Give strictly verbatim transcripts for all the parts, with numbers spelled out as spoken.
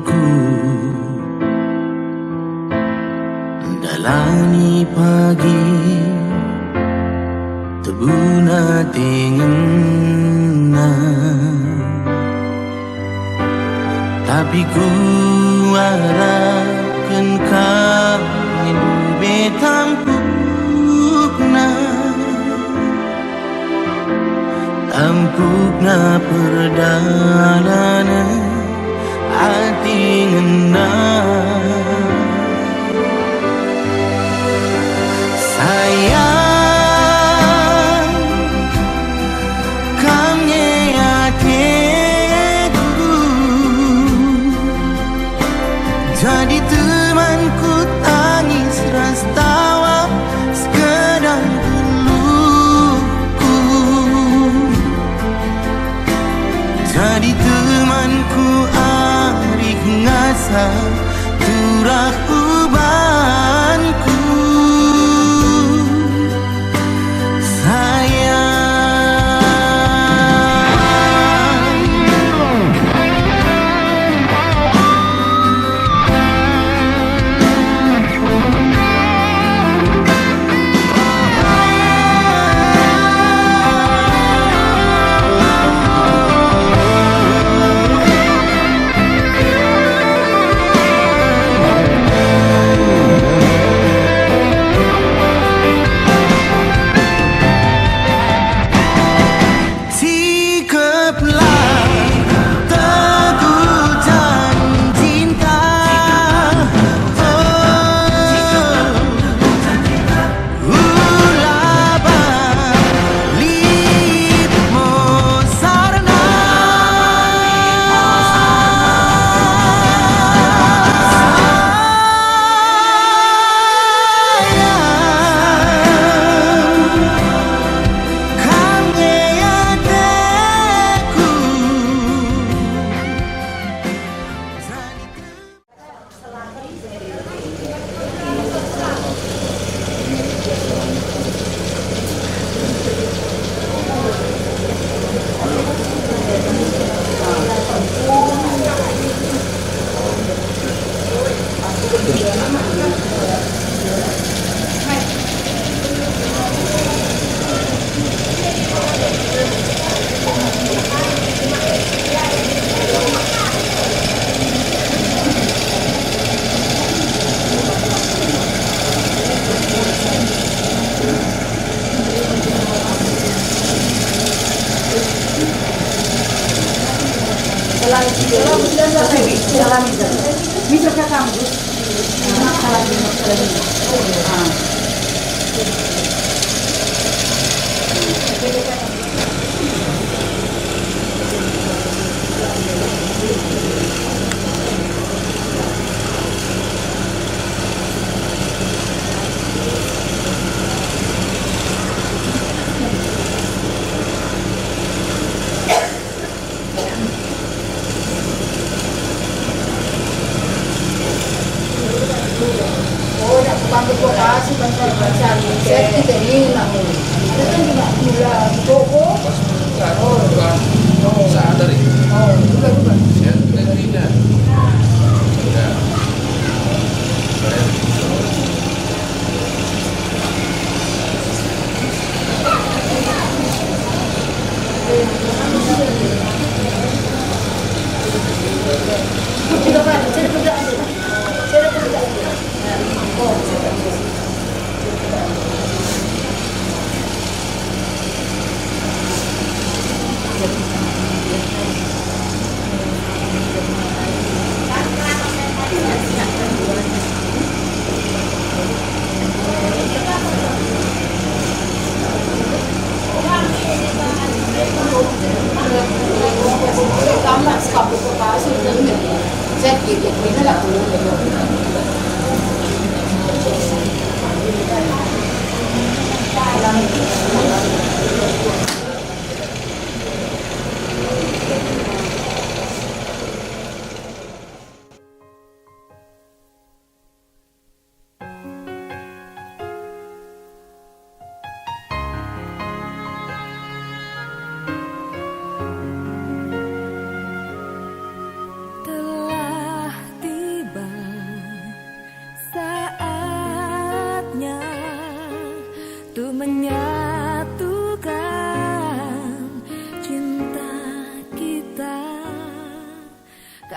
Ku ndalani pagi, tebuna tengenna. Tapi ku arapken kam nge ndube tampukna, tampukna perdalanen ati ngena. Sayang, kam nge ateku, jadi temanku tangis ras tawa, sekedar geluhku. Jadi temanku arih ngasa turah ubanku, sayang. Sikaplah teguh janjinta. Oh, ula balik musarna. Sayang, kam nge ateku.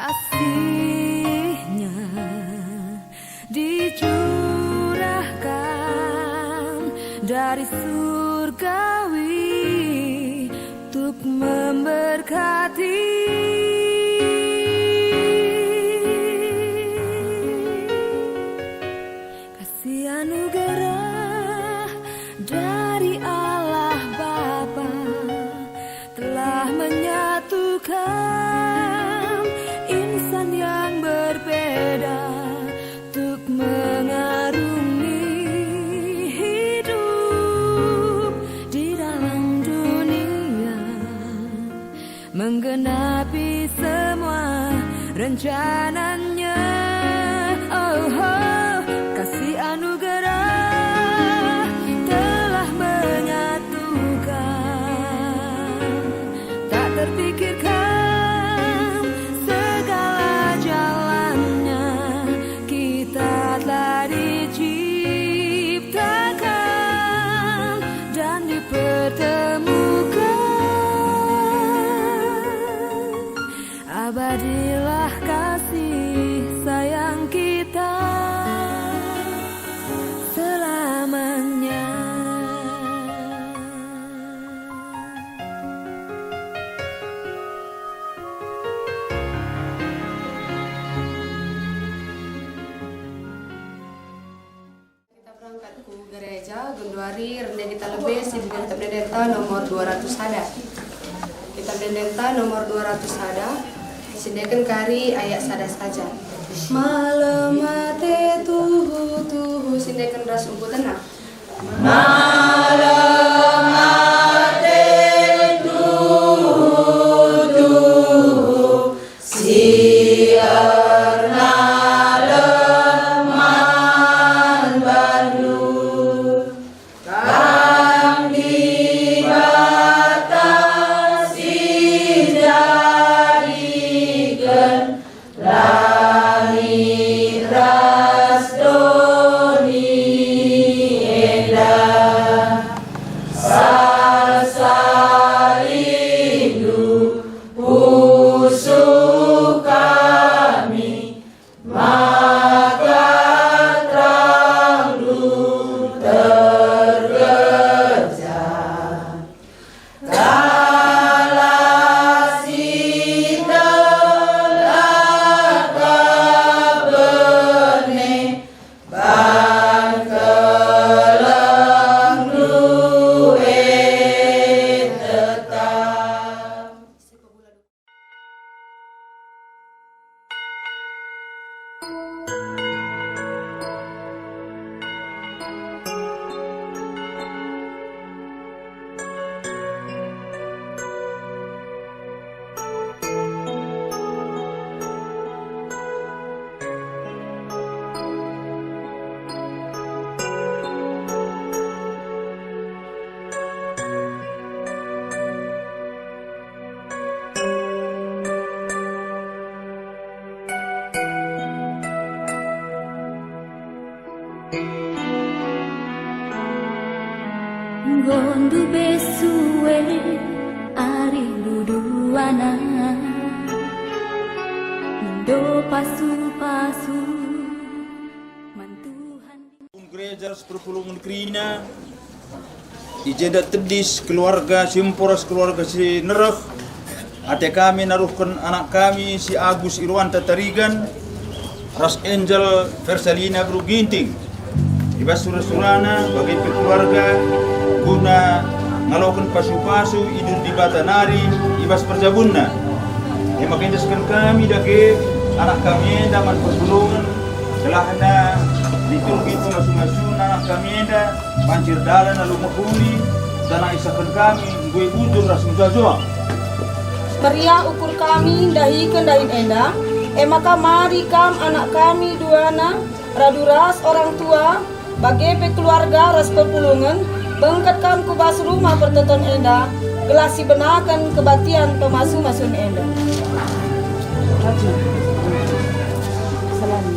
Kasihnya dicurahkan dari surgawi untuk memberkati. Kasih anugerah dari Allah Bapa telah menyatukan insan yang berbeda untuk mengarungi hidup di dalam dunia, menggenapi semua rencananya. Oh, oh, kasih anugerah telah menyatukan, tak terpikirkan segala jalannya. Kita telah diciptakan dan dipertemukan. Abadilah kasih sayang kita selamanya. Kita berangkat ku gereja, genduari rende kita lebe si bage tep ende-endenta nomor dua ratus sada. Kita ende-endenta nomor dua ratus sada, sindeken kari ayat sada saja. Malem ate tuhu-tuhu, sindeken ras umputna. Malem ate tuhu-tuhu, si ernalem man bandu. Kam Dibata si njadiken langit ras doni enda, salsalindu pusuh kami, maka terangndu tergejar. Kalak si telah Kam bene ban kelengndu e tetap. Enggo ndube sue arindu duana, mindo pasu-pasu man Tuhan. Gereja ras perpulungen kerina, i jenda tedis keluarga si empo ras keluarga si nereh. Ate kami naruhken anak kami si Agus Irwanta Tarigan ras Angel Versalina Beru Ginting i bas sura-surana bage pe keluarga guna ngaloken pasu-pasu idur Dibata nari i bas perjabunna. E maka iendesken kami dage anak kami enda man perpulungen, gelahna liturgi pemasu-masuna anak kami enda banci erdalan alu mehuli, janah isehken kami enggo bujur ras mejuah-juah. Meriah ukur kami ndahiken dahin enda, e maka mari kam anak kami duana, radu ras orang tua, bage pe keluarga ras perpulungen, bengket kam ku bas rumah pertoton enda, gelah sibenaken kebaktian pemasu-masun enda. Salami.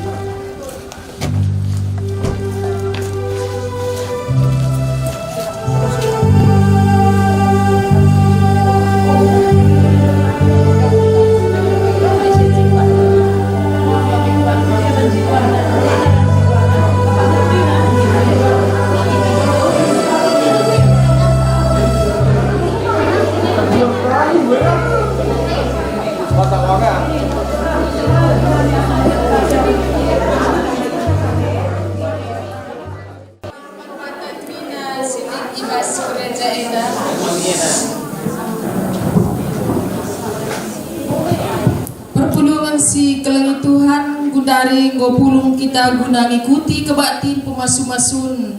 Dari enggo pulung kita guna ngikuti kebaktin pemasu-masun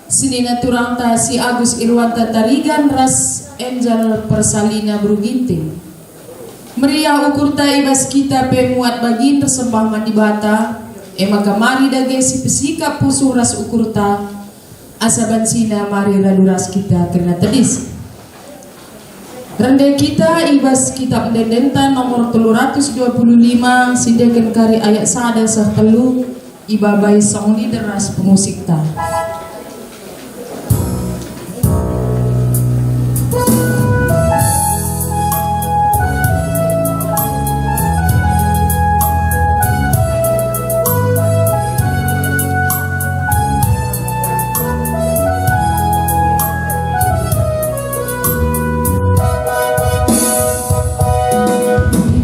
senina turangta si Agus Irwanta Tarigan ras Angel Persalina Beru Ginting. Meriah ukurta i bas kita pe muat bagin ersembah man Dibata, e maka mari dage sipesikap pusuh ras ukurta, asa bansina mari ralu ras kita kerna tedis. Rende kita i bas Kitab Ende-endenta nomor telu ratus dua puluh lima, sindeken kari ayat sada seh telu, ibabai song leader ras pemusikta.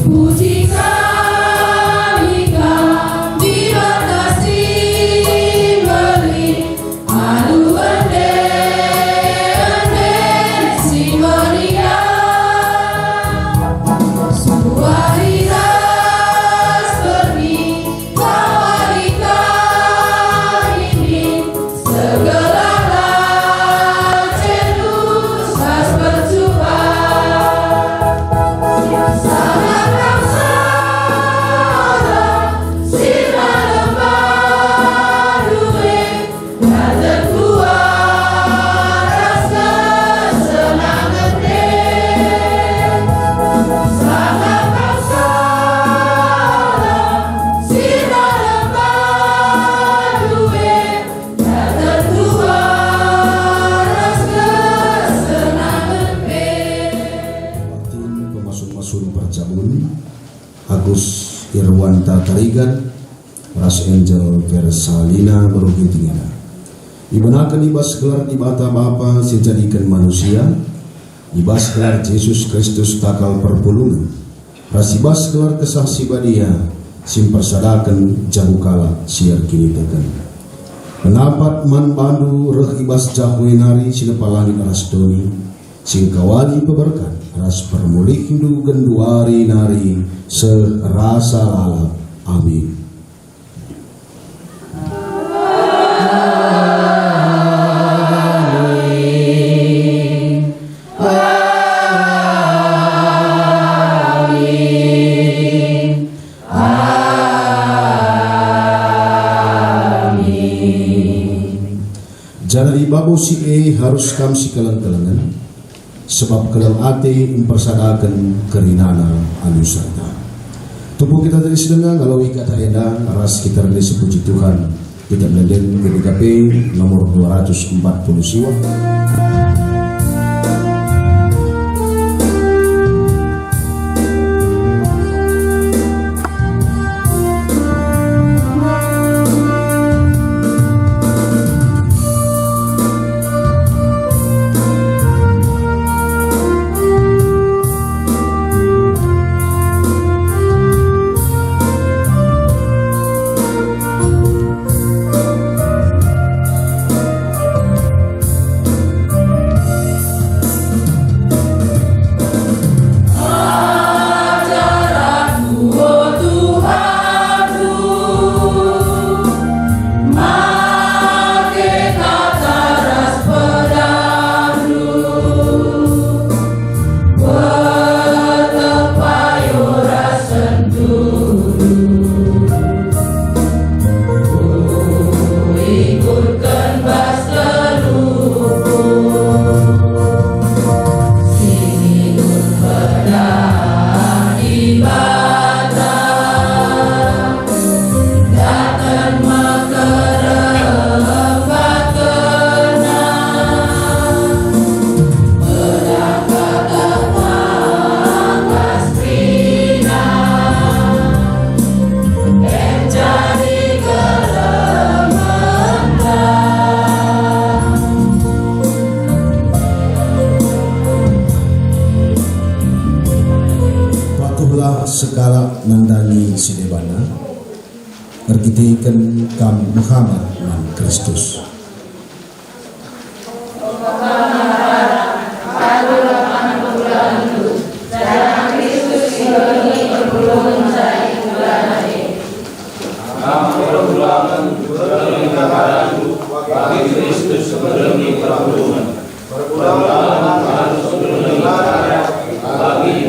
Puji kami Kam, Dibata si mbelin, alu ende-enden si meriah. Suari ras perni, kawali kami min, segala raja dosa percuba. Salah kang salah, sirna lembah due, Tim pemasu-masun perjabun, Agus Irwanta Tarigan, ras Angel Versalina Beru Ginting enda. Ibenaken i bas gelar Dibata Bapa si njadiken manusia, i bas gelar Jesus Kristus takal perpulungen, ras i bas gelar Kesah Si Badia si mpersadaken jabu kalak si erkiniteken. Pendapat man bandu reh i bas jahu e nari si nepa langit ras doni, si engkawali peberkat ras permulihndu genduari nari seh rasa lalap. Amin. Amin. Janah i babo si e arus kam sikeleng-kelengen, sebab keleng ate mpersadaken kerinana alusanta. Tubuh kita tedis denga ngaloi kata enda ras kita rende sepuji Tuhan. Kita melenden G D K P nomor dua ratus empat puluh siwa. Patuhlah sekalak nandangi si debanna, erkiteken kam mehamat man Kristus. Kristus bagi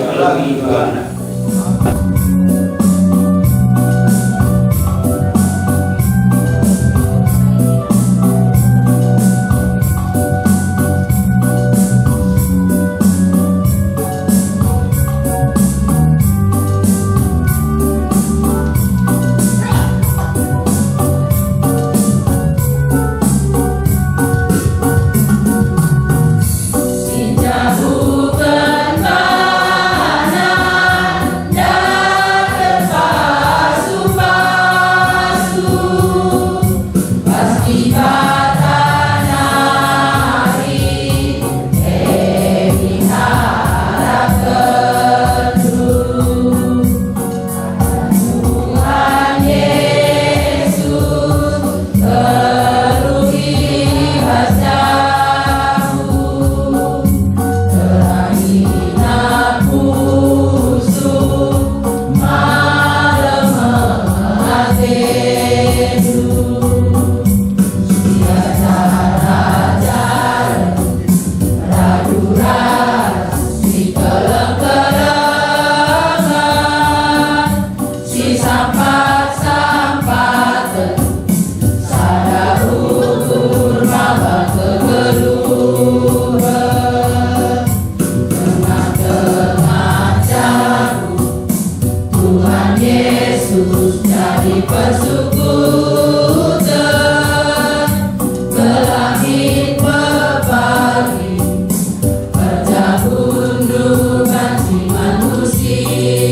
Tuhan Yesus jadi persekutuan, ke langit pepagi, perjabun banci manusia.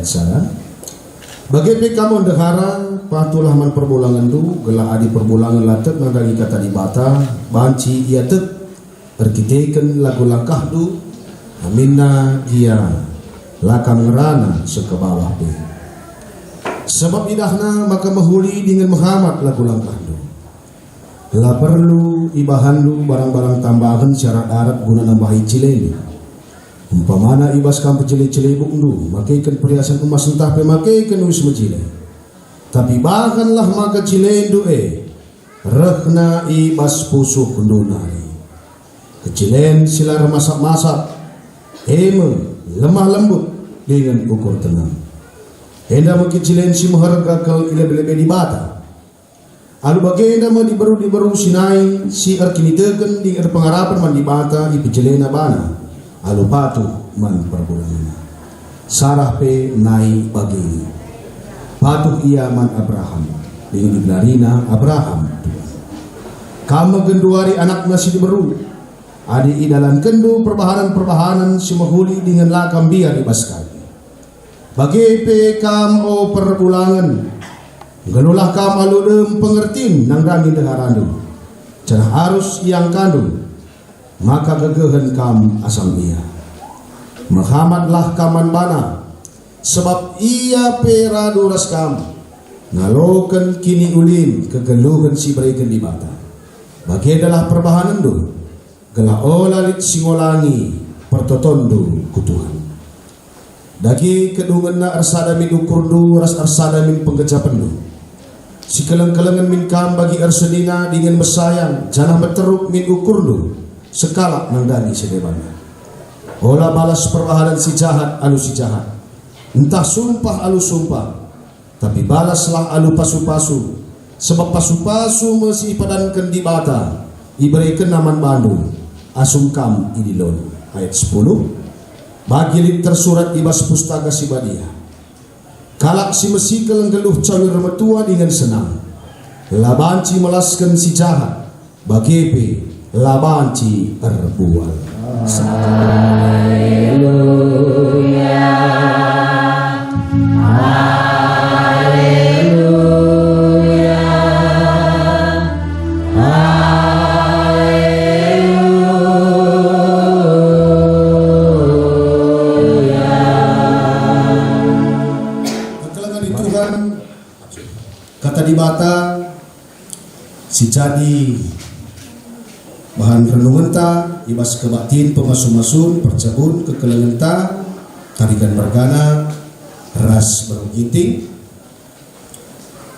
Sada. Bage pe kam o ndehara, patuhlah man perbulangenndu, gelah adi perbulangen la tek nandangi Kata Dibata, banci ia tek, erkiteken lagu langkahndu, aminna gia la kam ngerana seh ka bawah pe. Sabap idahna maka mehuli dingen mehamat lagu langkahndu. La perlu ibahanndu barang-barang tambahen si arah darat guna nambahi cilendu. Umpamana i bas kam pejele-jele bukndu, makeken periasen emas ntah pe makeken uis mejile. Tapi bahanlah maka cilendu e rehna i bas pusuhndu nari. Kecilen si la ermasap-masap, e me, lemah lembut dingen ukur tenang. Enda me kecilen si meherga kal i lebe-lebe Dibata. Alu bagenda me diberu-diberu si nai si erkiniteken dingen erpengarapen man Dibata ipejelena bana alu patuh man perbulangenna. Sarah pe nai bage. Patuh ia man Abraham, dingen igelarina Abraham Tuhan. Kam me genduari anakna si diberu, adi idalankenndu perbahanen-perbahanen si mehuli dingen la kam mbiar i bas kami. Bage pe kam, o perbulangen, nggeluhlah kam alu dem pengertin nandangi ndeharandu, janah arus iangkandu, maka gegehen kam asang ia. Mehamatlah kam man bana, sabap ia pe radu ras kam, ngaloken kiniulin kegeluhen si ibereken Dibata. Bagendalah perbahanenndu, gelah ola lit si ngolangi pertotonndu ku Tuhan. Dage kedungenna ersada min ukurndu ras ersada min penggejapenndu. Sikeleng-kelengen min kam bagi ersenina dingen mesayang, janah meteruk min ukurndu sekalak nandangi si debanna. Ola balas perbahanen si jahat alu si jahat, ntah sumpah alu sumpah, tapi balaslah alu pasu-pasu, sebab pasu-pasu me si ipadanken Dibata iberekenNa man bandu, asum kam idilona. Ayat sepuluh, bagi lit tersurat i bas Pustaka Si Badia, "Kalak si mesikel nggeluh cawir metua dingen senang, la banci melasken si jahat, bage pe la banci erbual." Haleluya, haleluya, haleluya. Kekelengen Tuhan, Kata Dibata si jadi bahan renungenta i bas kebaktin, pemasu-masun, percabun, kekelengenta, tarikan mergana, ras beru Ginting.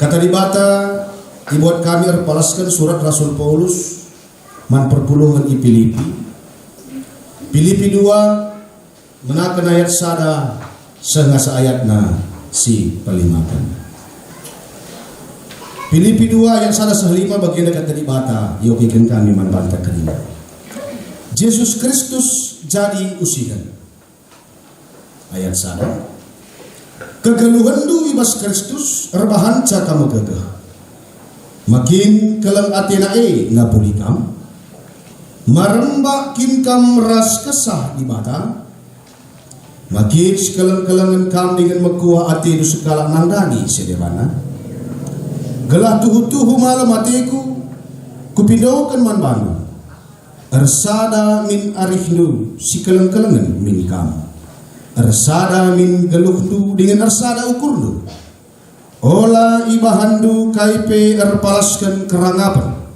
Kata Dibata ibuat kami erpalasken surat Rasul Paulus man perpulungen i Pilipi. Pilipi dua, menaken ayat sada seh ngasa ayatna si pelimaken. Pilipi dua ayat sada seh lima bagenda Kata Dibata, iogeken kami man banta kerina. Jesus Kristus jadi usihen. Ayat sada. Kegeluhenndu i bas Kristus erbahanca kam megegeh. Ma kin keleng atena e ngapuli kam? Ma rembak kin kam ras Kesah Dibata? Ma kin sikeleng-kelengen kam dingen mekuah atendu sekalak nandangi si debanna? Gelah tuhu-tuhu malem ateku, kupindoken man bandu. Ersada min arihndu sikeleng-kelengen min kam. Ersada min geluhndu dingen ersada ukurndu. Ola ibahanndu kai pe erpalasken kerangapen,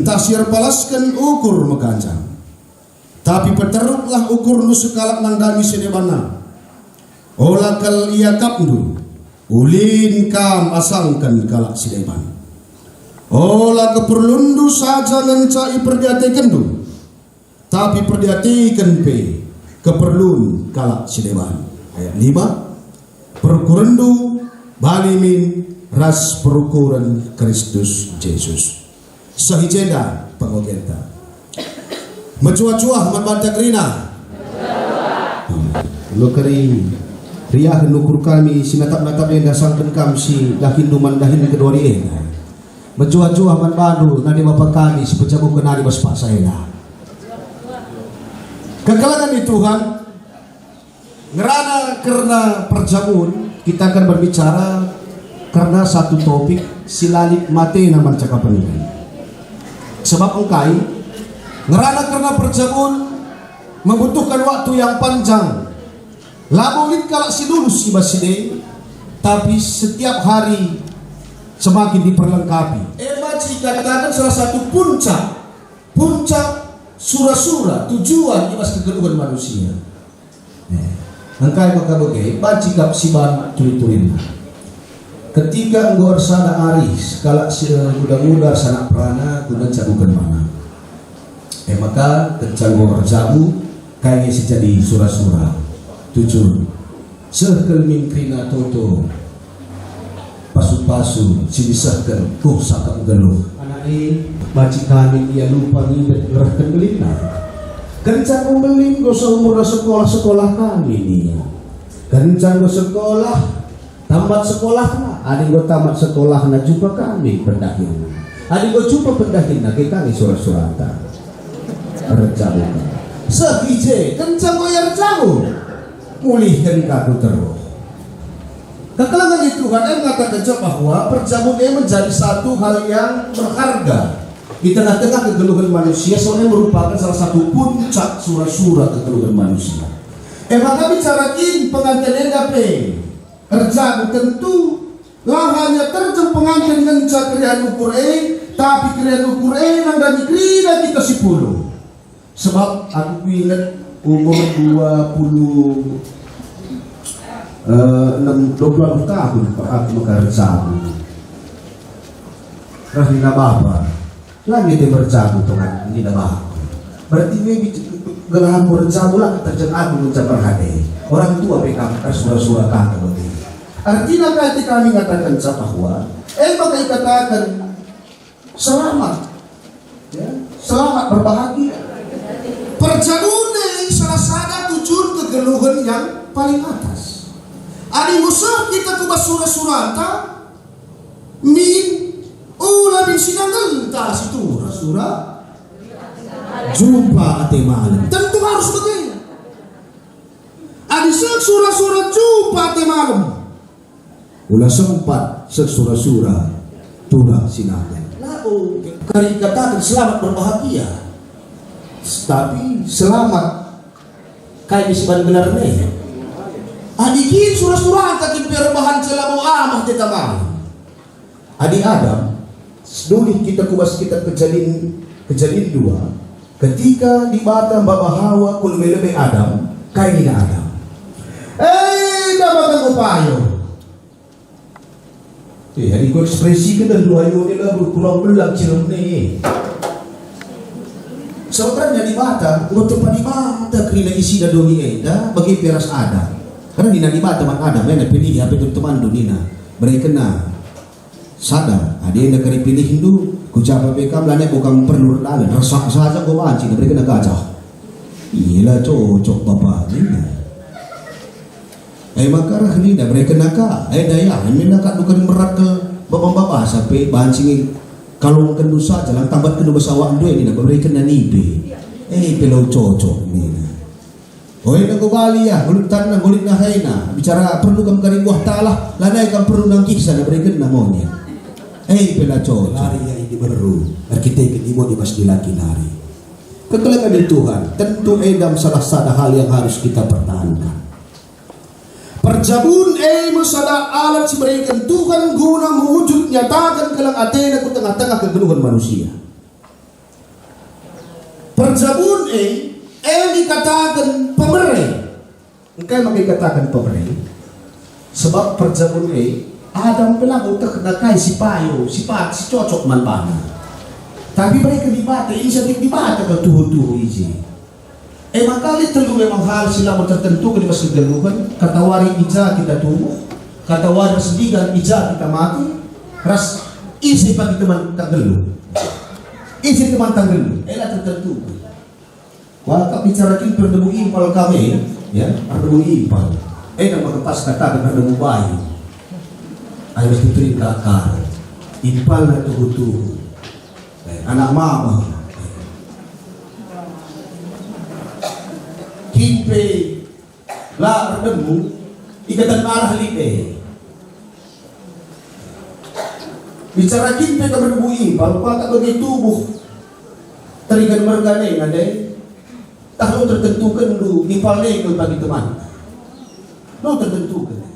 ntah si erpalasken ukur meganjang. Tapi peteruklah ukurndu sekalak nandangi si debanna. Ola kal iakapndu ulin kam asangken kalak si deban. Ola keperlunndu saja ngenca iperdiatekenndu, tapi perdiateken pe keperlun kalak si deban. Ayat lima, perukurenndu bali min ras perukuren Kristus Jesus. Seh i jenda pengogenta. Mejuah-juah man banta kerina. Lo keri riahen ukur kami si natap-natap enda sangken kam si dahinndu man dahin kedua ari enda. Mejuah-juah man bandu nande bapa kami si pejabuken nari bas paksa enda. Kekelengen ni Tuhan, Ngerana kerna perjamun, kita akan berbicara kerna satu topik si la lit matena man cakapen ini. Sebab engkai? Ngerana kerna perjamun membutuhkan waktu yang panjang. Labo lit kalak si lulus i bas si e, tapi setiap hari semakin diperlengkapi. E banci ikataken salah satu puncak, puncak sura-sura, tujuan i bas kegeluhen manusia. Eh, engkai maka bage, banci kap si ban turi-turinna. Ketika enggo ersada ari, sekalak si nguda-nguda ersanak perana guna ncabuken mana. E maka kenca enggo erjabu, kai nge si jadi sura-sura? Tujun. Seh kal min kerina toto. Pasu-pasu si disehken kuh sakap nggeluh. Anak e, banci kami ia lupa ngidet ngerehken belinna. Kenca enggo mbelin, enggo seumurna sekolah-sekolah kami nia. Kenca enggo sekolah, tamat sekolahna, adi enggo tamat sekolahna jumpa kami pendahinna. Adi enggo jumpa pendahinna, kita nge sura-suranta. Erjabu ka. Seh i je, kenca enggo ia erjabu, mulihken ka ku teruh. Kekelengen i Tuhan e mengatakenca bahwa perjamun e menjadi satu hal yang berharga di tengah-tengah kegeluhen manusia, soalnya merupakan salah satu puncak sura-sura kegeluhen manusia. E maka bicara kin penganten enda pe erjabu, tentu la hanya terjeng penganten ngenca keriahen ukur e, tapi keriahen ukur e nandangi kerina kita si punuh. Sebab aku kuinget umur dua puluh, eh, enam, dua puluh enam tahun aku maka erjabu. Reh nina bapa, la nge de merjabu pengan nina bapa. Berarti me gelah aku erjabu la terjeng aku ngenca perhade. Orang tua pe kam ersura-sura kata bagi. Artina kai kami ngatakenca bahwa, eh, maka ikataken, selamat. Ya, selamat berbahagia. Perjamun e salah sada tujun kegeluhen yang paling atas. Adi enggo seh kita ku bas sura-suranta, min, ula min sinangelta si tura-sura, jumpa ate malem. Tentu harus bage. Adi seh sura-sura jumpa ate malem, ula sempat seh sura-sura turah sinangen. Labo kari kataken selamat berbahagia, tapi selamat kai si ban benar ne. Adi kin sura-suranta kin pe erbahanca labo amah jenda malem. Adi Adam, sedulih kita ku bas kitab Kejadin, Kejadin dua, ketika Dibata maba Hawa ku lebe-lebe Adam, kai nina Adam? "Eh, enda maka enggo payo." Eh, adi ku ekspresiken dah dua ayo ni lah kurang belang cilem ni. Sebenarnya Dibata, enggo tempa Dibata kerina isina doni enda, bagi pe ras Adam. Karena nina Dibata man Adam, "Enda pilih apa itu temanndu," nina. Berekenna. Sada, adi enda kari pilihndu, ku japa pe kam, lanai bo kam perlu erdalan, resak saja enggo banci, na berekenna gajah. Ila cocok bapa nina. E maka reh nina, berekenna ka, enda ya, nina ka dukan merat ke bapa-bapa, sampe banci nge kalongkenndu saja, lang tambatkenndu bas awakndu e nina, berekenna nipe. E pe lau cocok nina. Oi, enggo bali ya, nggo lit tanna, nggo lit nahena. Bicara perlu kam kari buah talah, lanai kam perlu nangkihsa na berekenna monyet. Eh, pe la cocok. Lari ya ini beru, erkiteken imut i bas dilaki nari. Kekelengen Tuhan, tentu enda salah sada hal yang harus kita pertahankan. Perjabun e me sada alat si bereken Tuhan guna mewujud nyataken keleng atena ku tengah-tengah kegeluhen manusia. Perjabun e, e ikataken pemere. Engkai maka ikataken pemere? Sebab perjabun e, Adam pe labo tehna kai si payo, si pat, si cocok man bana. Tapi bereken Dibata, inisiatif Dibata kal tuhu-tuhu i je. E maka lit telu memang hal si labo tertentu i bas kegeluhen, katawari i ja kita tubuh, katawari ras ndigan i ja kita mate, ras ise pagi teman tanggeluh. Ise teman tanggeluh, e la tertentu. Waka bicara kin perdebu impal kami, ya, perdebu impal. E maka pas kataken perdebu bayu. Ayo ras tuturin kakar. Impalna tuhu-tuhu. Eh, anak mama. Kin pe La erdemu, ikatan arah lit e. Bicara kin pe kam erdemu impal, paka bage tubuh terigan mergan e nande. Tah lo tertentukenndu impal e kal bagi teman. Lo tertentuken.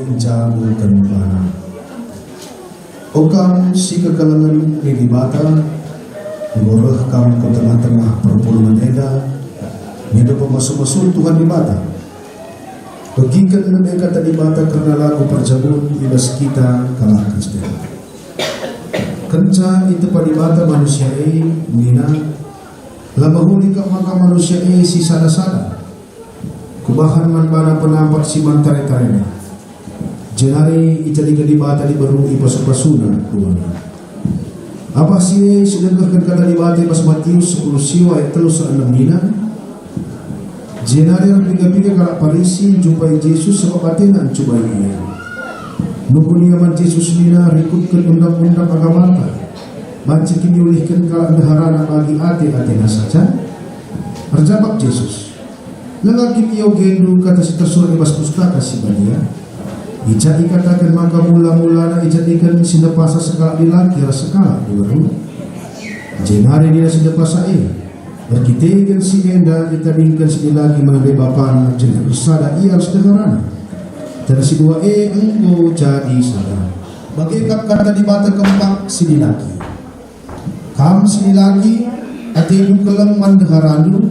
Njabuken bana. O kam si kekelengen ni Dibata, enggo reh kam ku tengah-tengah perpulungen enda, mindo pemasu-masun Tuhan Dibata. Begiken lebe kata Dibata kerna lagu perjabun i bas kita kalak Kristen. Kenca itepa Dibata manusia e, nina, "La mehuli kap maka manusia e si sada-sada. Kubahan man bana penampat si man tare-tarena." Jenari ijadiken Dibata diberu i pasu-pasuna duana. Apah si e si nengkehken kata Dibata i bas Matius sepuluh siwa ayat telu seh enem nina, jenari erpiga-piga kalak Parisi njumpai Jesus sebab atena ncubai Ia. Nungkun ia man Jesus nina, "Rikutken undang-undang agamanta, banci kin iulihken kalak ndeharana bagi ate-atena saja?" Erjabap Jesus, "Langa kin iogendu kata si tersurat i bas Pustaka Si Badia? I ja ikataken maka mula-mulana ijadiken si ndepasa sekalak dilaki ras sekalak diberu." Jenari nina si ndepasa e, "Erkiteken si enda itadingken si dilaki man bapana, janah ersada ia ras ndeharana. Janah si dua e enggo jadi sada." Bage kap kata Dibata kempak si dilaki. Kam si dilaki, atendu keleng man ndeharandu,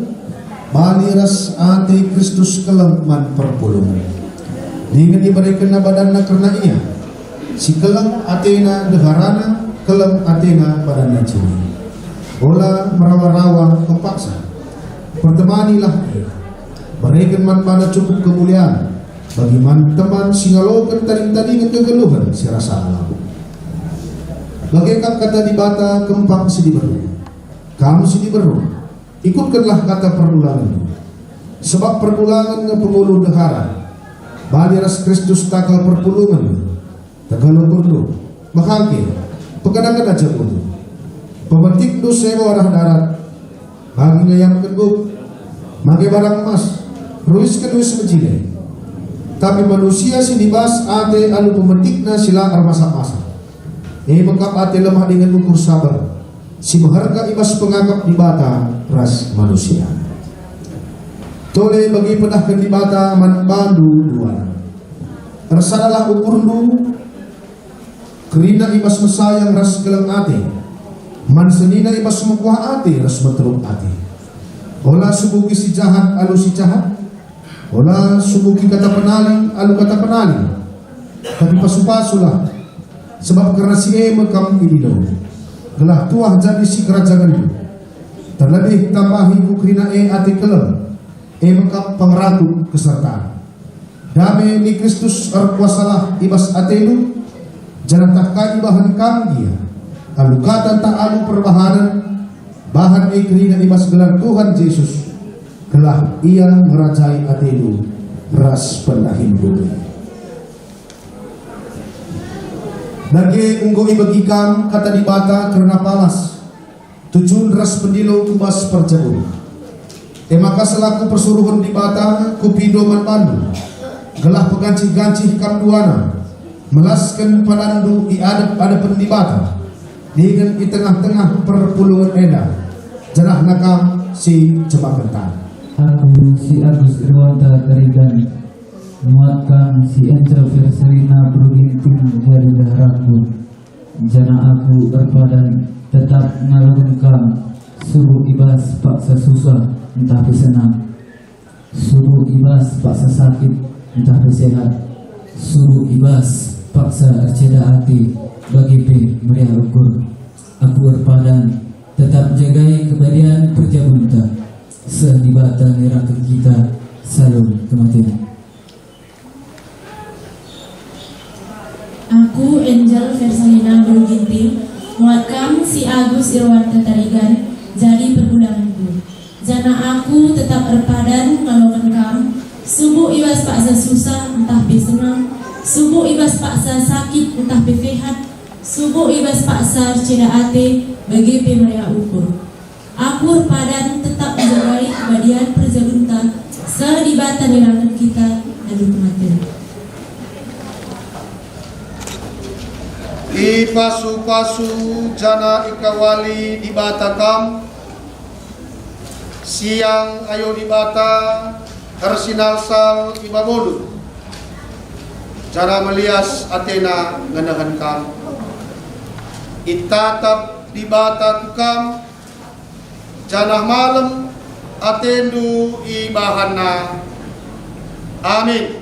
bali ras ate Kristus keleng man perpulungen. Dingen iberekenNa badanNa kerna ia. Si keleng atena ndeharana, keleng atena badanna jine. Ola merawa-rawa kempaksa. Pertemanilah ia. Bereken man bana cukup kemulian, bagi man teman si ngaloken tading-tadingen kegeluhen si rasa lalap. Bage kap kata Dibata kempak si diberu. Kam si diberu, ikutkenlah kata perpulungenndu. Sebab perpulungen nge pengulu ndehara. Bali ras Kristus takal perpulungen. Tagal ukurndu, mehangke, pekena-kena jabundu. Pemetikndu sewa arah darat, bagi ngayapken guk, make barang emas, ruisken uis mejile. Tapi manusia si nibas ate alu pemetikna si la ermasap-masap, e me kap ate lemah dingen ukur sabar, si meherga i bas pengakap Dibata ras manusia. Tole bagi pedahken Dibata man bandu duana. Ersadalah ukurndu, kerina i bas mesayang ras keleng ate, man senina i bas mekuah ate ras meteruk ate. Ola subuki si jahat alu si jahat, ola subuki kata penali alu kata penali, tapi pasu-pasulah, sebab kerna si e me kam idilo, gelah tuah jadi sikerajangenndu. Terlebih tambahi ku kerina e ate keleng, e me kap pengerakut kesertaan. Dame ni Kristus erkuasalah i bas atendu, janah ntah kai ibahan kam gia, alu kata ntah alu perbahanen, bahan e kerina i bas gelar Tuhan Jesus, gelah Ia ngerajai atendu ras pendahinndu. Dage enggo ibegi kam kata Dibata kerna palas, tujun ras pendilo ku bas perjabun. E maka selaku persuruhen Dibata kupindo man bandu, gelah pegancih-gancih kam duana, melasken padanndu i adep-adepen Dibata, dingen i tengah-tengah perpulungen enda, janahna kam si cemaken tan. Aku si Agus Irwanta Tarigan, muat kam si Angel Verselina Beru Ginting jadi ndeharaku. Janah aku erpadan tetap ngaloken kam, subuk i bas paksa susah ntah pe senang, subuk i bas paksa sakit ntah pe sehat, subuk i bas paksa erceda ate bage pe meriah ukur. Aku erpadan tetap njagai kebadian perjabunta, seh Dibata ngerangken kita sayo kematen. Aku, Angel Versalina Beru Ginting, muat kam si Agus Irwanta Tarigan jadi perpulangenku. Janah aku tetap erpadan ngaloken kam, subuk i bas paksa susah ntah pe senang, subuk i bas paksa sakit ntah pe sehat, subuk i bas paksa erceda ate, bage pe meriah ukur. Aku erpadan tetap njagai kebadian perjabunta, seh Dibata ngerangken kita alu kematen. Ipasu-pasu janah ikawali Dibata kam, siang ayo Dibata ersinalsal i babondu. janah melias atena ngenehen kam. Itatap Dibata ku kam, janah malem atendu ibahanNa. Amin.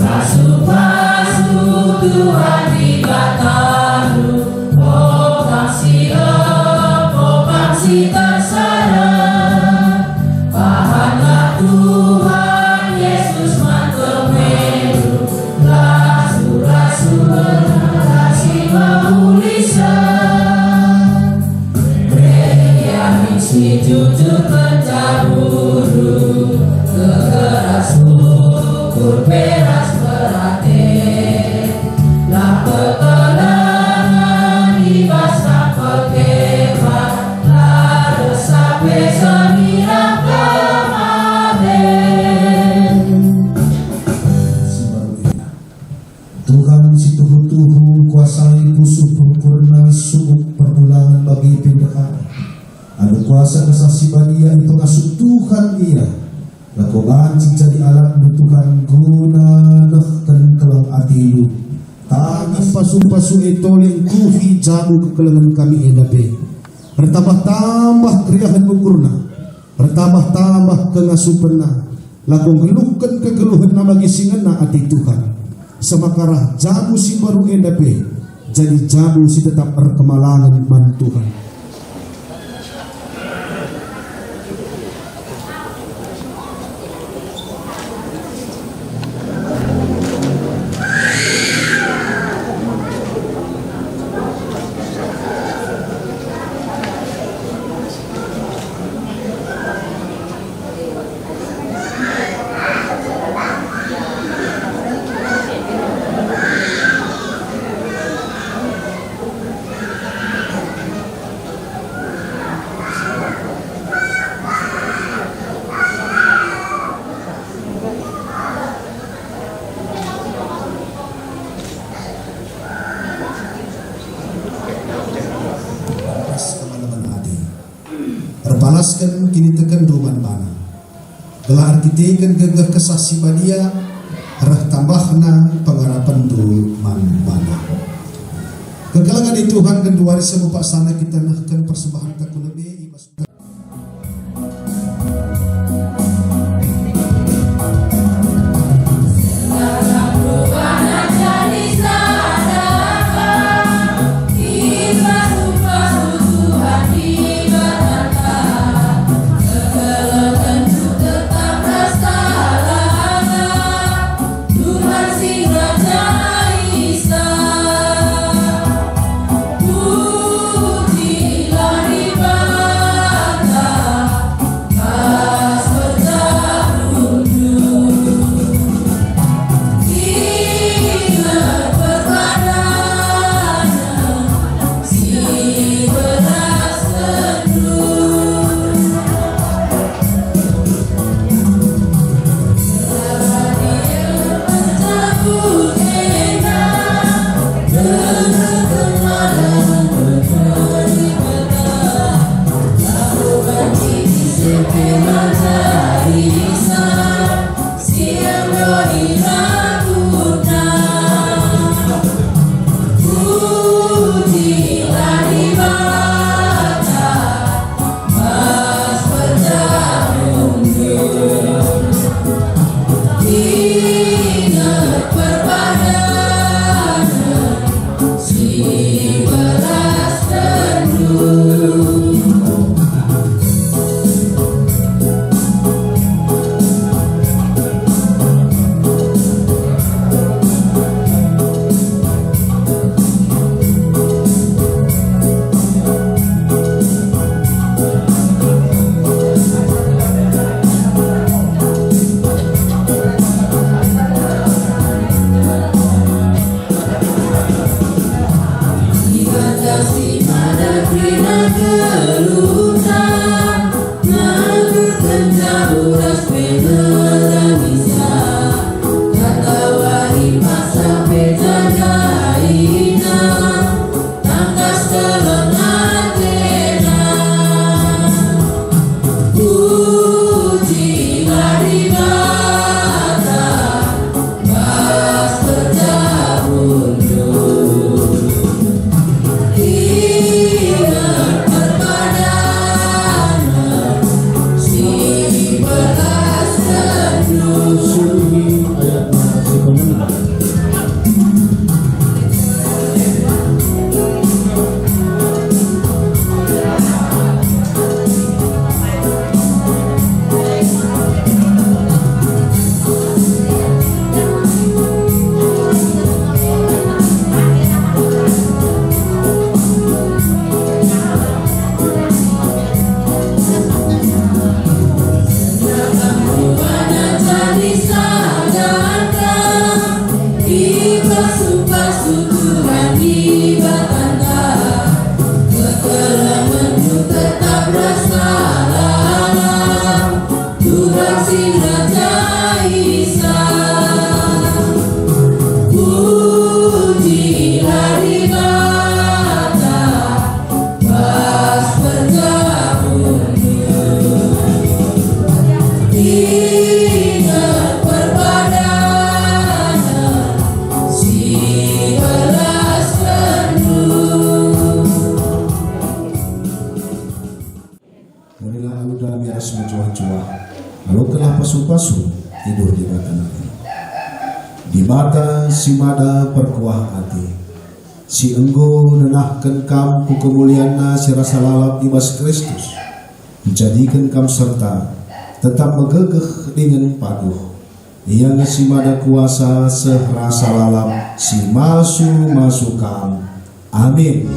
Pasu-pasu Tuhan Dibatandu, o kam si reh, o kam si tersarang. Bahanlah Tuhan Yesus man temendu, rasul-rasul si mehuli seh. Bere amin si jujur kenca buruk, kekeras ukur pe ras berate. Lam kekelengen i bas rang perkemahen, la reh sape seri rang kematen. Tuhan si tuhu-tuhu kuasai pusuh pungkurna subuk perbulangen bage pe ndehana. Alu kuasa Kesah Si Badia ipengasup Tuhan ia. Lako banci jadi alatNdu Tuhan guna nehken keleng atendu. Tangis pasu-pasu e tole ngkuhi jabu kekelengen kami enda pe. Ertambah-tambah keriahen ukurna. Ertambah-tambah kengasupenna, lako nggeluhken kegeluhenna bagi si ngena ate Tuhan. Semaka reh jabu si mbaru enda pe jadi jabu si tetap erkemalangen man Tuhan. Erpalasken kinitekenndu man bana, gelah erkiteken gegeh Kesah Si Badia reh tambahna pengarapenndu man bana. Kekelengen i Tuhan, genduari seh me paksana kita nehken persembahenta ku lebe i bas kami ras mejuah-juah, alokenlah pasu-pasu tidur Dibata nari. Dibata si mada perkuah ate, si enggo nenahken kam ku kemulianNa si rasa lalap i bas Kristus, njadiken kam serta tetap megegeh dingen paduh. Ia nge si mada kuasa seh rasa lalap si masu-masu kam. Amin.